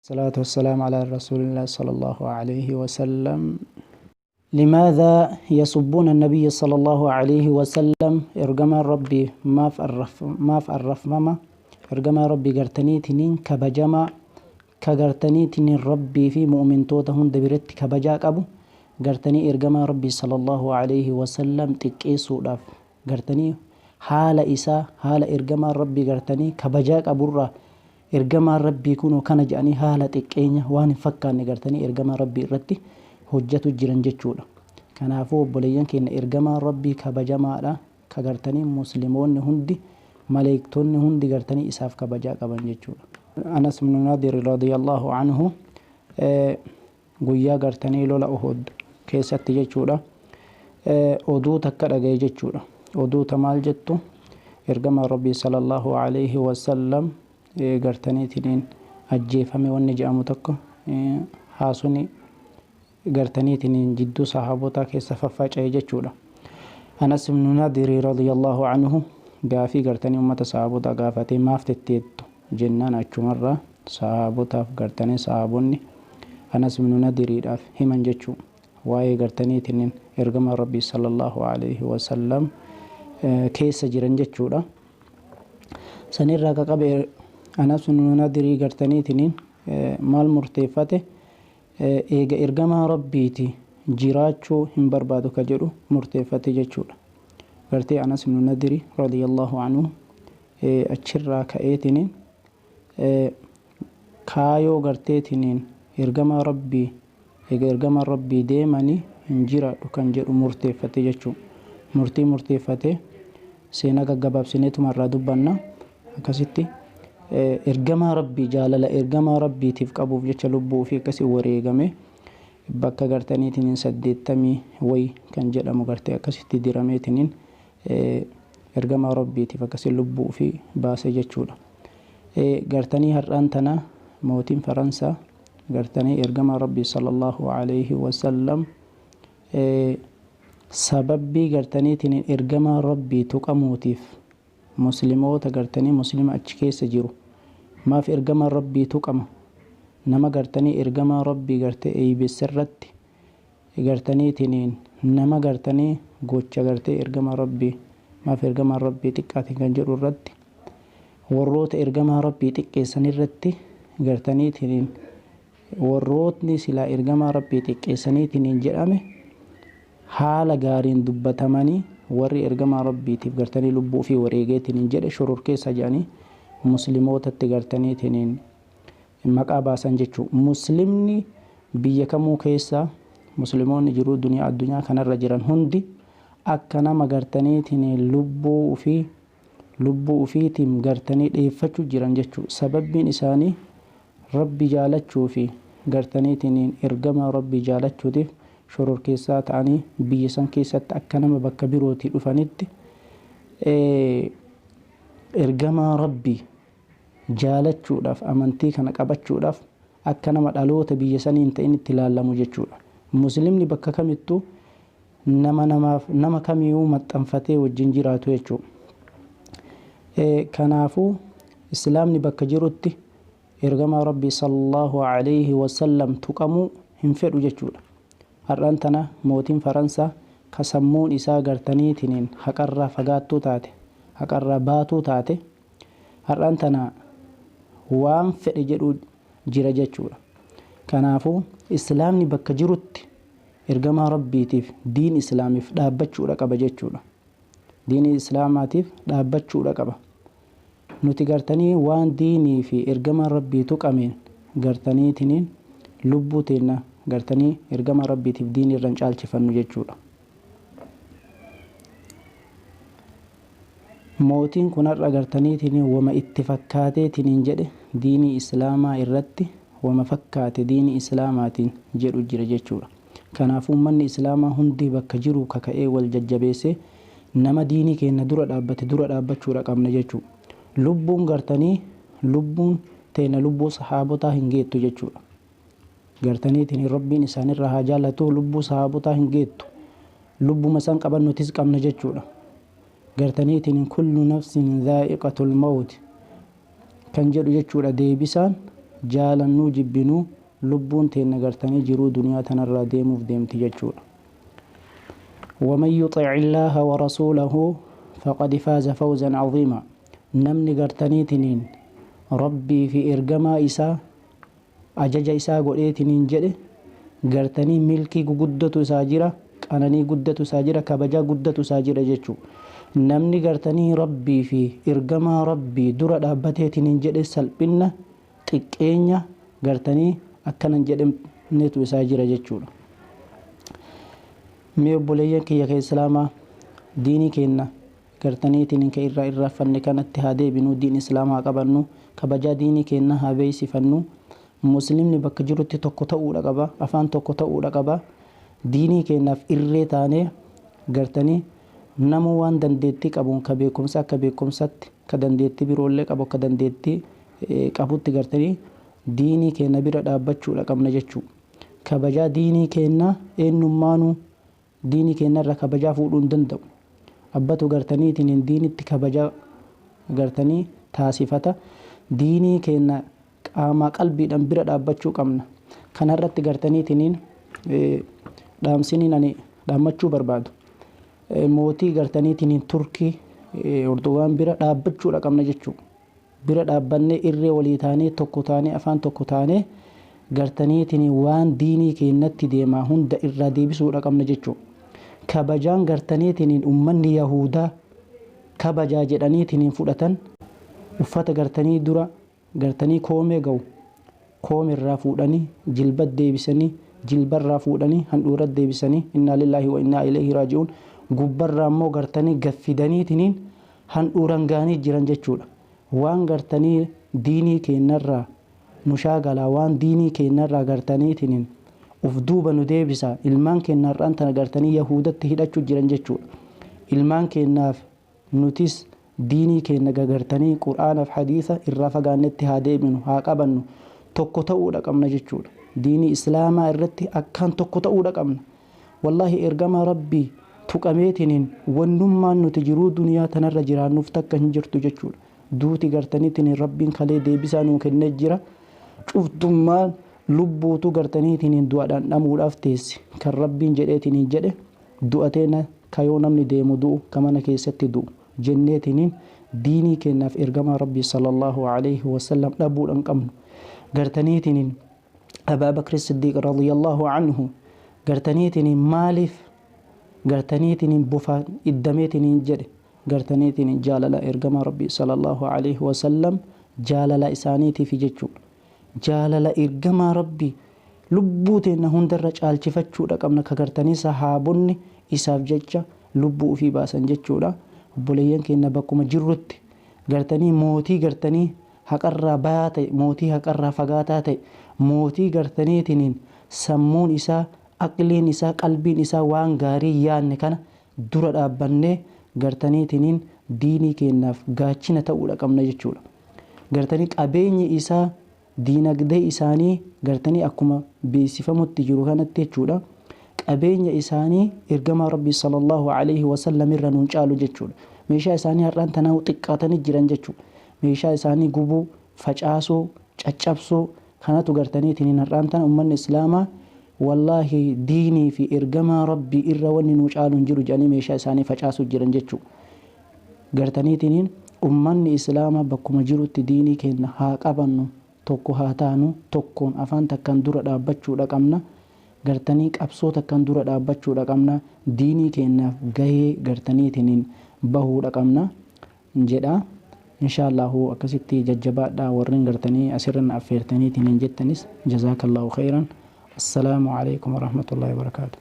الصلاة والسلام على رسول الله صلى الله عليه وسلم. لماذا يسبون النبي صلى الله عليه وسلم؟ إرجما ربي ما في الرفمة، إرجما ربي قرتني تنين كبجما كقرتني تنين ربي في مؤمن توتهن دبرت كبجاك أبو قرتني إرجما ربي صلى الله عليه وسلم تكيسو داف قرتني حال إسا حال إرجما ربي قرتني كبجاك أبو الرا ergamaan Rabbii kunoo kana jedhanii haala xiqqeenya waan hin fakkaanne gartanii ergamaa Rabbii irratti hojjetu jiran jechuudha. Kanaafuu obboleeyyan keenya, ergamaan Rabbii kabajamaadha. Ka gartanii musliimoonni hundi, maleektonni hundi gartanii isaaf kabajaa qaban jechuudha. Anas ibn Nadir radiyallahu anhu guyyaa gartanii lola Uhud keessatti jechuudha. Oduu takka dhagaye jechuudha. Oduu ta maal jettu? Ergamaan Rabbii sallallahu alayhi wasallam gartaniitiin ajjeefame wanni jedhamu tokko haasuni gartaniitiin jidduu sahabotaa keessa faffaca'e jechuudha. Anas ibn Nadir radiyallahu anhu gaafii gartanii ummata sahabotaa gaafatee, maaf tetteettu jennaan, achumarraa sahabotaaf gartanii sahabonni Anas ibn Nadiriidhaaf himan jechuu, waa'ee gartaniitiin ergama Rabbii sallallahu alayhi wasallam keessa jiran jechuudha. Sanirraa qaqabe Anas ibn Nadirii gartaniitiin maal murteeffate? Eega ergamaa Rabbiiti jiraachuu hin barbaadu ka jedhu murteeffate jechuudha. Gartee Anas ibn Nadiri radiyallahu anhu achirraa ka'eetiniin kaayoo garteetiniin ergamaa Rabbii eega ergamaa Rabbii deemanii hin jiraadhu kan jedhu murteeffate jechuudha. Murtii murteeffate seenaa gaggabaabsineetuma irraa dubbanna. Akkasitti ergamaa Rabbii jaalala ergamaa Rabbiitiif qabuuf jecha lubbuu ofii akkasii wareegame, bakka gartaniitiin 80 wayi kan jedhamu gartee akkasitti dirameetiniin ergamaa Rabbiitiif akkasii lubbuu ofii baase jechuudha. Gartanii har'aan tana mootiin Faransaa gartanii ergamaa Rabbii sallallahu alayhi wasallam sababbii gartaniitiin ergamaa Rabbii tuqamuutiif muslimoota gartanii muslima achi keessa jiru, maaf ergamaa Rabbii tuqama, nama gartanii ergamaa Rabbii gartee eeybessa irratti gartaniitiin nama gartanii gocha gartee ergamaa Rabbii, maaf ergamaa Rabbii xiqqaate kan jedhu irratti, warroota ergamaa Rabbii xiqqeessan irratti gartaniitiin warrootni silaa ergamaa Rabbii xiqqeessaniitiin jedhame haala gaariin dubbatamanii, warri ergamaa Rabbiitiif gartanii lubbuu fi wareegeetiin jedhe shororkeessa jedhanii musliimootatti gartaniitiin maqaa baasan jechuudha. Muslimni biyya kamuu keessa musliimoonni jiruu duniyaa addunyaa kanarra jiran hundi akka nama gartaniitiin lubbuu ofiitiin gartanii dheeffachuu jiran jechuudha. Sababbiin isaanii Rabbi jaalachuu fi gartaniitiin ergamaa Rabbii jaalachuutiif shororkeessaa ta'anii biyya san keessatti akka nama bakka birootii dhufanitti ergamaa Rabbii jaalachuudhaaf, amantii kana qabachuudhaaf akka nama dhaloota biyya sanii hin ta'in itti ilaallamu jechuudha. Muslimni bakka kamittuu nama namaaf nama kamiyyuu maxxanfatee wajjin jiraatu jechuudha. Kanaafuu islaamni bakka jirutti ergamaa Rabbii sallallahu alayhi wasallam tuqamuu hin fedhu jechuudha. Har'aan tana mootiin Faransaa ka sammuun isaa gartaniitiin haqarraa fagaattuu taate, haqarraa baatuu taate, har'aan tana waan fedhe jedhu jira jechuudha. Kanaafuu islaamni bakka jirutti ergamaa Rabbiitiif, diin islaamiif dhaabbachuudha qaba jechuudha. Diinii islaamaatiif dhaabbachuudha qaba. Nuti gartanii waan diinii fi ergamaa Rabbii tuqameen gartaniitiniin lubbuu teenna gartanii ergamaa Rabbiitiif diinii irra hin caalchifannu jechuudha. Mootiin kun har'a gartaniitiin wama itti fakkaateetiniin jedhe, diinii islaamaa irratti wama fakkaate diinii islaamaatiin jedhu jira jechuudha. Kanaafuu uummanni islaamaa hundi bakka jiru kaka'ee wal jajjabeessee nama diinii keenya dura dhaabbate dura dhaabbachuudha qabna jechuudha. Lubbuun gartanii lubbuun teenya lubbuu sahaabotaa hin geettu jechuudha. Gartaniitiin Rabbiin isaanirraa haa jaallatu, lubbuu sahaabotaa hin geettu. Lubbuma isaan qaban nutis qabna jechuudha. Gartaniitiin kullu nafsin dhaa'iqatul mawt kan jedhu jechuudha deebisaan. Jaalannuu jibbinuu lubbuun teenna gartanii jiruu duniyaa tanarraa deemuuf deemti jechuudha. ومن يطع الله ورسوله فقد فاز فوزا عظيما. Namni gartaniitiniin Rabbii fi ergamaa isaa ajaja isaa godheetiniin jedhe, gartanii milkii guguddatu isaa jira, qananii guddatu isaa jira, kabajaa guddatu isaa jira jechuudha. Namni gartanii Rabbii fi ergamaa Rabbii dura dhaabbateetiniin jedhe, salphinna xiqqeenya gartanii akkanan jedhamnetu isaa jira jechuudha. Mee obboleeyyan kiyya ka Islaamaa, diinii keenna gartaniitiin ka irraa irraaffanne kanatti haa deebinu. Diin Islaamaa haa qabannu, kabajaa diinii keenna haa beeksifannu. Muslimni bakka jirutti tokko ta'uudha qaba, afaan tokko ta'uudha qaba. Diinii keennaaf irree taanee gartanii nama waan dandeettii qabuun, ka beekumsa akka beekumsatti, ka dandeettii biroollee qabu akka dandeettii qabutti, gartanii diinii keenna bira dhaabbachuudha qabna jechuudha. Kabajaa diinii keenna eenyummaanuu diinii keenna irraa kabajaa fuudhuu hin danda'u. Abbatu gartaniitiin diinitti kabajaa gartanii taasifata. Diinii keenna qaamaa qalbiidhaan bira dhaabbachuu qabna. Kanarratti gartaniitiin dhaamsiniin ani dhaammachuu barbaadu, mootii gartaniitiin Turkii Erdogaan bira dhaabbachuudha qabna jechuudha. Bira dhaabbannee, irree walii taanee, tokko taanee, afaan tokko taanee, gartaniitiin waan diinii keenyatti deemaa hunda irraa deebisuudha qabna jechuudha. Kabajaan gartaniitiin uummanni Yahudaa kabajaa jedhaniitiin fudhatan, uffata gartanii dura gartanii koomee ga'u koomirraa fuudhanii jilba deebisanii, jilbarraa fuudhanii handhuura deebisanii, innaa lillaahi wa innaa ilayhi raaji'uun, gubbarraa immoo gartanii gaffidaniitiin handhuuran ga'anii jiran jechuudha. Waan gartanii diinii keenyarraa nu shaagalaa, waan diinii keenyarraa gartaniitiin uf duuba nu deebisa, ilmaan keenyarraan tana gartanii Yahudatti hidhachuu jiran jechuudha. Ilmaan keenyaaf nutis diinii keenya gagartanii Qur'aanaaf hadiisa irraa fagaannetti haa deebinu, haa qabannu. Tokko ta'uudha qabna jechuudha. Diinii Islaamaa irratti akkaan tokko ta'uudha qabna. Wallaahi, ergamaa Rabbii tuqameetiniin wannummaan nuti jiruu duniyaa tanarra jiraannuuf takka hin jirtu jechuudha. Duuti gartaniitiin Rabbiin kalee deebisaa nuu kennee jira. Cuftummaan lubbuutu gartaniitiin du'aadhaan dhamuudhaaf teessi. Kan Rabbiin jedheetiniin jedhe du'ateena, kayoo namni deemu du'u, ka mana keessatti du'u jenneetiniin diinii keenyaaf ergamaa Rabbii sallallahu alaihi wasallam dhabuudhaan qabnu. Gartaniitiin Abaa Bakri Siddiiq radiyallahu anhu gartaniitiin maaliif gartaniitiin bofaan iddameetiniin jedhe? Gartaniitiin jaalala ergamaa Rabbii sallallahu alaihi wasallam, jaalala isaaniitiif jechuudha. Jaalala ergamaa Rabbii lubbuu teenna hundarra caalchifachuudha qabna, ka gartanii sahaabonni isaaf jecha lubbuu ofii baasan jechuudha. Obboleeyyan keenya, bakkuma jirrutti gartanii mootii gartanii haqarraa bayaa ta'e, mootii haqarraa fagaataa ta'e, mootii gartaniitiin sammuun isaa, aqliin isaa, qalbiin isaa waan gaarii yaanne kana dura dhaabbannee gartaniitiin diinii keenyaaf gaachina ta'uudha qabna jechuudha. Gartanii qabeenyi isaa, diinagdee isaanii gartanii akkuma beeksifamutti jiru kanatti jechuudha. Qabeenya isaanii ergamaa Rabbii sallallahu alaihi wasallam irra nuun caalu jechuudha. Meeshaa isaanii har'aan tanaa xiqqaatanii jiran jechuudha. Meeshaa isaanii gubuu, facaasuu, caccabsuu kanatu gartaniitiin har'aan tana uummanni Islaamaa wallaahi diinii fi ergamaa Rabbii irra wanni nuu caalu hin jiru jedhanii meeshaa isaanii facaasuu jiran jechuudha. Gartaniitiin uummanni Islaamaa bakkuma jirutti diinii keenya haa qabannu, tokko haa taanu, tokkoon afaan takkaan dura dhaabbachuudha qabna. Gartanii qabsoo takkaan dura dhaabbachuudha qabna. Diinii keenyaaf gahee gartaniitiin bahuudha qabna jedha. Inshaallahu akkasitti jajjabaadha. Warreen gartanii asirra na affeertaniitiin jettanis jazaakallahu khayran. Assalaamu alaikum warahmatullahi wabarakaatu.